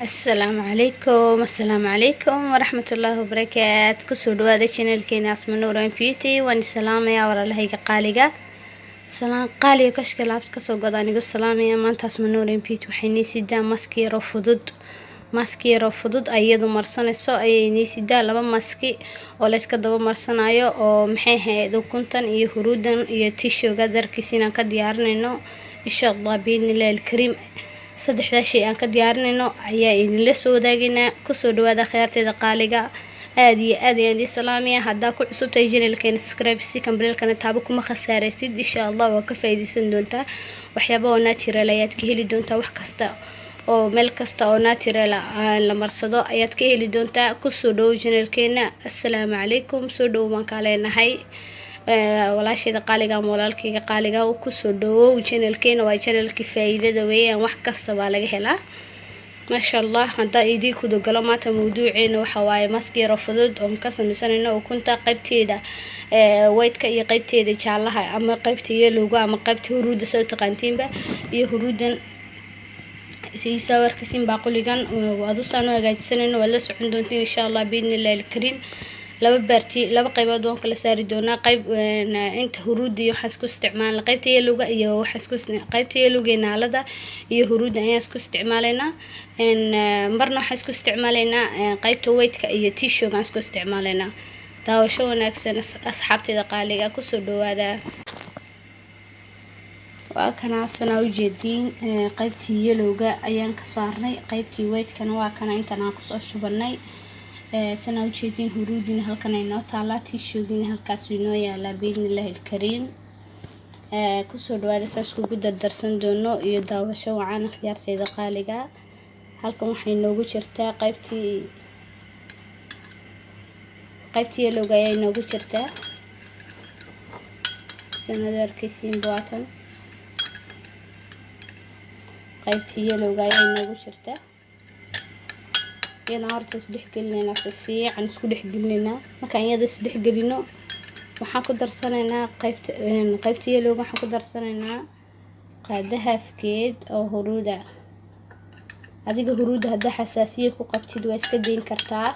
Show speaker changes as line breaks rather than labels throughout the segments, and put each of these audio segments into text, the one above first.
Asalaamu calaykum, assalaamu calaykum waraxmatullaahi wabarakaat. Kusoo dhawaada channelkeena Asma Nuur and Beauty. Waan salaamayaa walaalahayga qaaliga, salaan qaaliga kashka laabta kasoo goda anigu salaamaya. Maanta Asma Nuur and Beauty waxay nii sidaa maski yaroo fudud, maski yaroo fudud ayadu marsanayso ayay nii sidaa. Laba maski oo layska daba marsanayo oo maxay ahayd, ukuntan iyo huruudan iyo tissue-ga darkiisa inaan ka diyaarinayno, insha Allah biidnillahi alkariim. Saddexdaa shay aan ka diyaarinayno ayaa idinla soo wadaagaynaa. Kusoo dhawaada khiyaarteeda qaaliga, aada iyo aad ayaan idiin salaamaya. Haddaa ku cusubtahay channelkeena, subscribe si gambaleelkana taabo, kuma khasaaraysid. Insha Allah waa ka faa'iidaysan doontaa, waxyaaba oo natural ayaad ka heli doontaa. Wax kasta oo meel kasta oo natural la marsado ayaad ka heli doontaa. Kusoo dhawow channelkeena. Assalaamu calaykum, soo dhowow baan kaa leenahay walaashayda qaaliga ama walaalkayga qaaliga. Kusoo dhawow channelkeena, waa channelkii faa'iidada weeyaan, wax kasta baa laga helaa, maasha Allah. Haddaan idiin kudagalo, maanta mawduuceena waxa waaye maski yaroo fudud oon ka sameysanayno ukunta qaybteeda white-ka iyo qaybteeda jaalaha ama qaybta yellowga ama qaybta huruudda sa u taqaantiinba, iyo huruudan sawirkasin baaquligan waad usaan u hagaajisanayno, waad la socon doontiin, insha Allah biidnillahi alkariim. Laba baarti, laba qaybood waan kala saari doonaa. Qayb inta huruudda iyo waxaan isku isticmaalna qaybta yellowga iyo waxaan isku qaybta yellowga iyo naalada iyo huruudda ayaan isku isticmaalaynaa. Marna waxaan isku isticmaalaynaa qaybta white-ka iyo tissue-ga aan isku isticmaalaynaa. Daawasho wanaagsan, asxaabteeda qaaliga, kusoo dhawaada. Waa kana ujeediin, qaybtii yellowga ayaan ka saarnay, qaybtii white-kana waa kana intan aan kusoo shubanay. Sana ujeediin, huruudina halkan ay noo taalaa, tissue-giina halkaas inoo yaalaa biidnillahi alkariim. Kusoo dhawaada, saas kugu dardarsan doono iyo daawasho wacan, akhyaarteyda qaaliga. Halkan waxay noogu jirtaa qaybtii yellowga ayaa inoogu jirtaa, sanado arkaysiin waatan. Qaybtii yellowga ayaa inoogu jirtaa, iyadaan horta isdhexgelinaynaa, si fiican isku dhexgelinaynaa. Markaan iyada isdhexgelino, waxaan ku darsanaynaa qaybta yellowga, waxaan ku darsanaynaa qaada haafkeed oo huruuda. Adiga huruuda haddaa xasaasiye ku qabtid, waa iska dayn kartaa.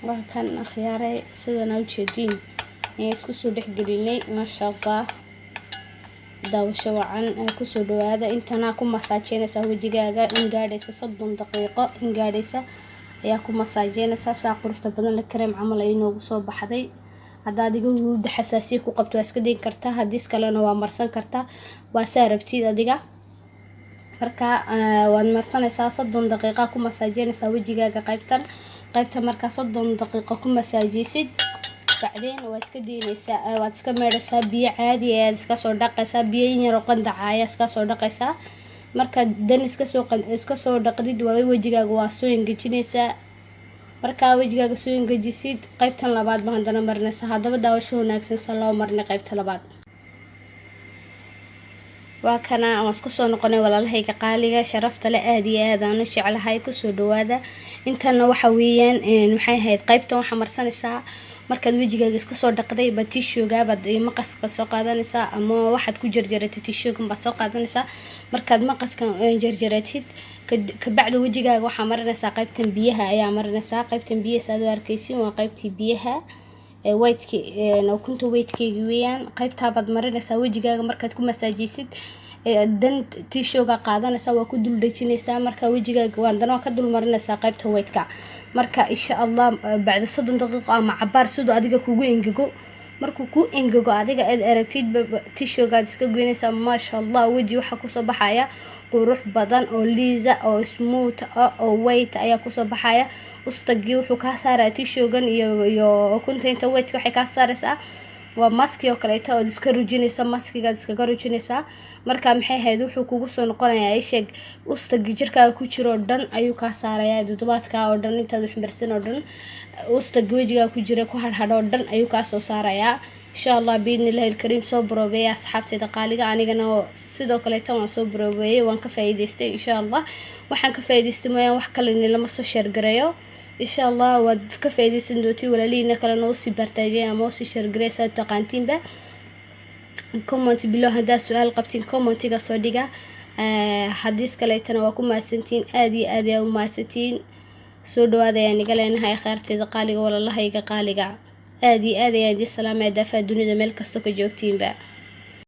Waa kan, akhyaaray, sidana ujeediin ayaan isku soo dhexgelinay, maasha Allah. Daawasho wacan, kusoo dhawaada. Intanaa ku masaajeynaysaa wejigaaga in gaadhaysa 30 daqiiqo, in gaadhaysa ayaa ku masaajeynaysaa. Saa quruxda badan la kareem camal ay noogu soo baxday. Haddaa adiga huruuda xasaasiye ku qabto, waa iska dayn kartaa, haddii kalena waa marsan kartaa, waa saa rabtid adiga. Marka waad marsanaysaa, 30 daqiiqa ku masaajeynaysaa wejigaaga qaybtan. Qaybta markaa 30 daqiiqo ku masaajeysid, bacdeen waa iska daynaysaa, waad iska meedhaysaa, biyo caadi ayaad iska soo dhaqaysaa, biyo in yaroo qandaca ayaa iska soo dhaqaysaa. Markaad dan iska soo dhaqdid, waa wejigaaga waa soo engejinaysaa. Markaa wejigaaga soo engejisid, qaybtan labaad ba haddana marinaysaa. Haddaba daawasho wanaagsan. Sa loo marinay qaybta labaad waa kana. Waan isku soo noqonay, walaalahayga qaaliga, sharafta le, aada iyo aad aan u jeclahay, kusoo dhawaada. Intana waxa weeyaan, maxay ahayd, qaybtan waxaa marsanaysaa markaad wejigaaga iska soo dhaqday ba tissue-ga baad maqaska soo qaadanaysaa, ama waxaad ku jarjaratay tissue-gan baad soo qaadanaysaa. Markaad maqaskan jarjaratid, kabacdi wejigaaga waxaa marinaysaa qaybtan biyaha ayaa marinaysaa. Qaybtan biyaha saad u arkaysin waa qaybtii biyaha, white-ki, ukunta white-keegi weeyaan. Qaybtaabaad marinaysaa wejigaaga markaad ku masaajeysid. Dan tissue-ga qaadanaysaa, waa ku dul dhejinaysaa. Marka wejigaaga haddana waa ka dul marinaysaa qaybta white-ka. Marka insha Allah bacda 30 daqiiqo ama cabaar siduu adiga kugu engego, markuu ku engego adiga aad aragtid, tissue-gaad iska goynaysaa. Maasha Allah, weji waxaa kusoo baxaya qurux badan oo liisa oo smooth ah oo white ayaa kusoo baxaya. Ustagii wuxuu kaa saaraya tissue-gan iyo ukunta inta white waxay kaa saaraysaa. Waa maski oo kaleeto ood iska rujinaysa, maskigaad iskaga rujinaysaa. Marka maxay ahayd, wuxuu kugu soo noqonayaa, isheeg, ustagii jirkaaga ku jiro oo dhan ayuu kaa saarayaa. Toddobaadka oo dhan intaad wax marsan oo dhan, ustaga wejigaaga ku jira ku hadhadho oo dhan ayuu kaa soo saarayaa, insha Allah biidni illahi alkariim. Soo baroobeeya, asxaabteeda qaaliga. Anigana sidoo kaleeto waan soo baroobeeyey, waan ka faa'iidaystay. Insha Allah waxaan ka faa'iidaystay mooyaan wax kale lama soo share gareeyo. Insha Allah waad ka faa'iidaysan doontiin, walaalihiina kalena usii bartaajiyay ama usii share gareey saad taqaantiinba. Comment below haddaa su-aal qabtiin, commentiga soo dhiga. Hadiis kaleetana waa ku mahadsantihiin, aada iyo aad ayaa u mahadsantihiin. Soo dhawaada ayaan iga leenahay, khayrteeda qaaliga, walaalahayga qaaliga. Aada iyo aad ayaan idin salaamaya daafaha dunida meel kastoo ka joogtiinba.